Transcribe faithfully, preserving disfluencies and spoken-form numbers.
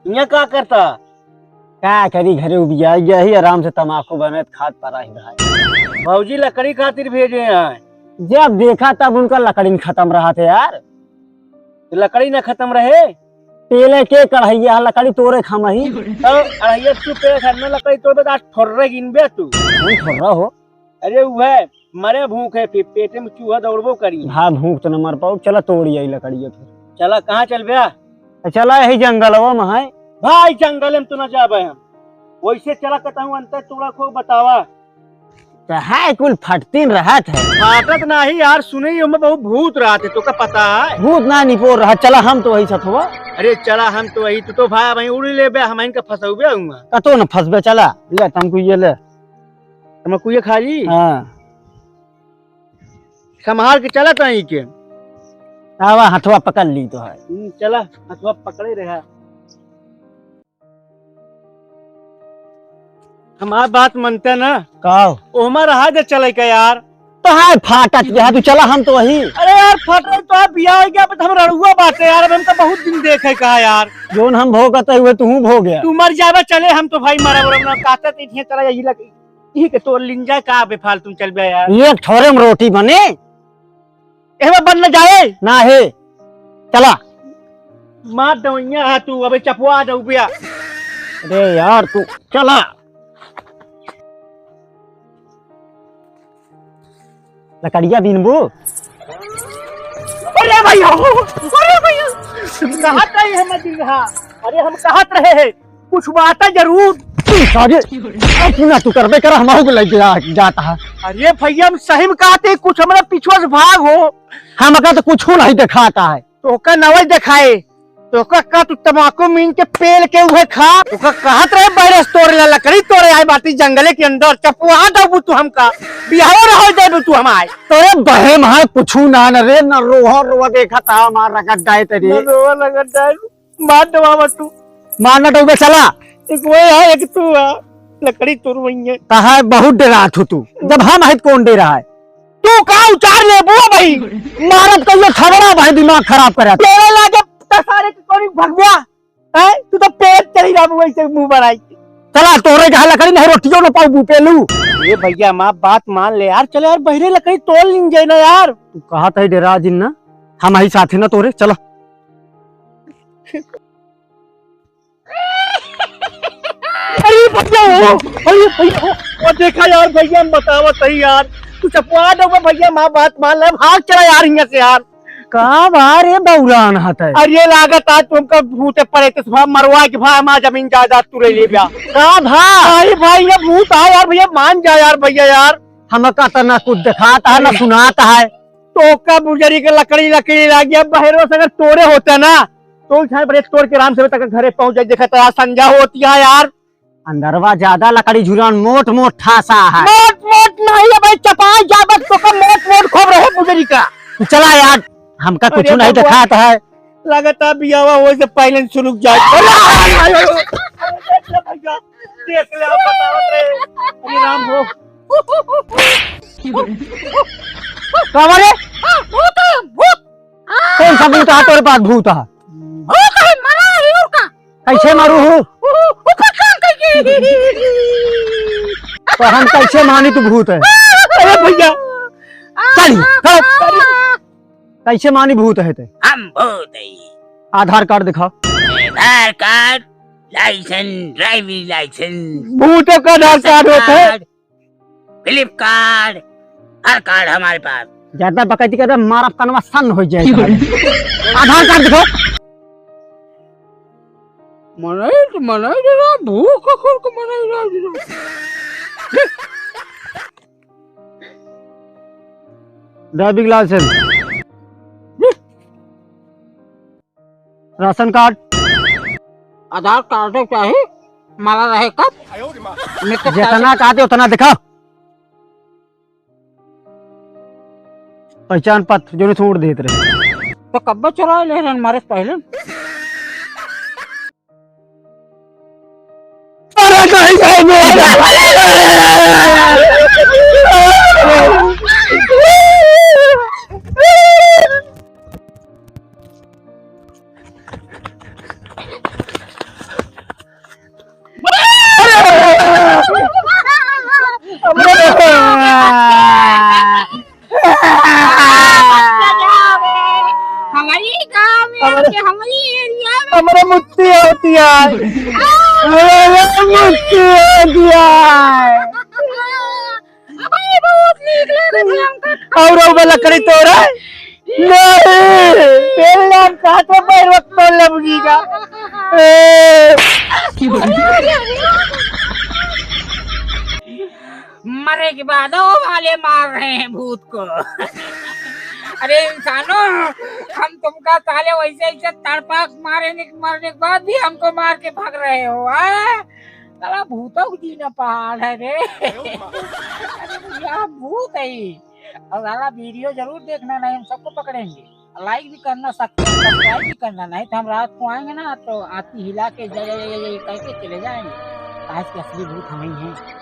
हियाँ का करता? का करी, घरे उबिया गया ही, आराम से तमाकू बनत खात परा ही भाई। भौजी लकड़ी खातिर भेजे हैं। जब देखा तब उनका लकड़ी खत्म रहा थे यार। तो लकड़ी ना खत्म रहे? तेले के कढ़ैया लकड़ी तोरे खमही। तो अढ़ैया तू पेड़ घर में लकड़ी तोड़बे तो आज ठोर्रे गिनबे तू। कौन ठोर्रा हो? अरे उहे, मरे भूख है, फिर पेटे में चूहा दौड़बो करी। हाँ, भूख तो न मर पाओ। चला तोड़ी आई लकड़िया फिर। चला, कहाँ चलबे? आ, चला यही जंगलवा में है। भाई, जंगल में तो न जाबे हम। वैसे चला, कहता हूँ, अंतर तोड़ा को बतावा। तो है कुल फटतीन रहत है। फाटत नाही यार, सुने ही हमें बहुत भूत रहत है, तो का पता है? भूत ना निपोर रहा, चला हम तो वही सथवा। अरे चला हम तो वही, तू तो भाई वहीं उड़ी लेबे, हम इनका फंसौबे हुआ। कतो न फंसबे, चला, ले तुमको ये ले। तमाकुए खा ली? हाँ। संभाल के चला ताई के। आवा, हथवा पकड़ ली तो है। हम्म, चला, हथवा पकड़े रहा। हमार बात मनते ना। का? ओमा रहा दे चले के यार। तो हाय फाटत के, हाँ, तू चला, हम तो वही। अरे यार, फट रही तो बिया हो गया, अब हम रड़ुआ बाटे यार, अब हम तो बहुत दिन देखे कहा यार। जोन हम भोगत है, हुए तू भोग गया। तू मर जाबे, चले, हम तो भाई मरा बरम ना, काटे ते इठिया चला यही लग। इही के तोर लिंजा का बेफालतू चल बे यार। एक ठोरे में रोटी बने? एहवा बन न जाए। ना हे। चला। मार दवैया हा तू, अबे चपवा दउबिया। अरे यार तू, चला। लकड़िया बीनबू? अरे भैया, अरे भैया, कहत रहे हम दिल रहा। अरे हम कहत रहे हैं, कुछ बात है जरूर। अरे, अब ना तू करबे कर, हमहू के लग जा, जाता है। अरे भैया, हम सही में कहते, कुछ हमरा पीछुआ से भाग हो। हमका तो कुछ नहीं दिखाता है। तो का नवज दिखाए, तो का, का तू तमाकू मीन के पेल के उहे खा? तो का कहत रहे, बैरस तोड़े ला, लकड़ी तोड़े आए बाटी जंगले के अंदर, चपुआ देबू तू हमका, बियाहो न हो जाबू तू हमार। तोरे बहे में कुछ ना न रे, न रोहा रोहा देखा था, मार रगत डाए तेरे। न रोहा रगत डाए। मार दबावा तू। मार ना डूबे, चला। एक वो है, एक तू है। लकड़ी तोड़ वही है। कहा है, बहुत डरा थू तू। जब हम है, कौन डरा है? तू का उचार लेबू भाई? मारत कहियो थबड़ा भाई, दिमाग खराब करे। तेरे लागे त सारे के कोनी भगवा। हैं? तू तो पेट चढ़ी रहबू ऐसे मुंह बनाई के। चला, तोरे जहाँ लकड़ी नहीं, रोटियों न पाऊ पेलू। ए भैया, माँ बात मान ले यार। चल यार, बहरे लकड़ी तोड़ लीन जाए ना यार। तू कहा था डरा जिन ना, हम ही साथे ना तोरे। चला। अरे भैया हो, अरे भैया हो, और देखा यार भैया, हम बतावत हई यार, तू चपवा दो भैया, माँ बात मान ले, भाग चला यार हियाँ से यार। का बा रे बौरान हत है? अरे लागत आज तुमका भूत पड़े तो सब मरवा के भाई माँ जमीन जायदाद तू ले ले बा। का भा? अरे भाई ये भूत आ यार भैया, मान जा यार भैया यार। हमका तो ना कुछ दिखाता है ना सुनाता है। तो का बुजरी के लकड़ी, लकड़ी लाग गया, बहरो से अगर तोड़े होते ना, तो झाड़ बड़े तोड़ के आराम से तक घरे पहुंच जाए। देखा तो यार, संझा होती है यार। अंदरवा ज्यादा लकड़ी झुरान, मोट मोट ठासा है। मोट मोट नहीं है भाई, चपाई जाबत तो का मोट मोट खूब रहे बुजरी का। तू चला यार, हमका कुछ अरे नहीं भगवान। दिखाता है। लगता बियावा हो से पहले सुलुक जाए। अरे भैया, देख ले, आप बताओ रे। अरे राम हो। का बा रे? भूत है, भूत। कौन सा भूत है तोरे पास? भूत है? भूत है, मरा है और का? कैसे मारू हूँ? ऊ, ऊ, ऊ पटकन करके। तो हम कैसे मानी तू भूत है? अरे भैया। चल, आ, चल। आ, आ। कैसे मानी भूत है ते? हम भूत है। आधार कार्ड दिखा। आधार कार्ड, लाइसेंस, ड्राइविंग लाइसेंस, भूतों का आधार कार्ड होता है। कार्ड, फ्लिपकार्ट, हर कार्ड हमारे पास। ज्यादा बकैती करबे, मारब कनवा सन हो जाए। आधार कार्ड दिखा। मनई तो मनई दे रहा, भूख खोल के मनई रहा दे रहा। Driving licence. Ration card. Aadhaar card तो चाही, मारा रहे कब? जितना कहते उतना दिखा। पहचान पत्र जो छोड़ देत रहे। तो कब्बे चुरा ले रहन मारे से पहले। अरे नहीं, नहीं, नहीं। हमारा मुत्ती होती है, हमारा मुत्ती होती है। अरे, बहुत नीक लागत है हमका। और, और वाला करी तो रहा है? नहीं, तेरे नाम का तो पैर वक्त तो लबगी का। ए। मरे के बाद वो वाले मार रहे हैं भूत को। अरे इंसानों, हम तुमका साले वैसे ऐसे तड़पा के मारेंगे, मरने के बाद भी हमको मार के भग रहे हो, हाँ? साला भूतों को जीना पहाड़ है रे। अरे भैया, भूत है ये। और साला वीडियो जरूर देखना, नहीं हम सबको पकड़ेंगे। लाइक भी करना, सब्सक्राइब भी करना, नहीं तो हम रात को आएंगे ना तो आती हिला के जय जय जय जय करके चले जाएंगे। आज के असली भूत हम ही हैं।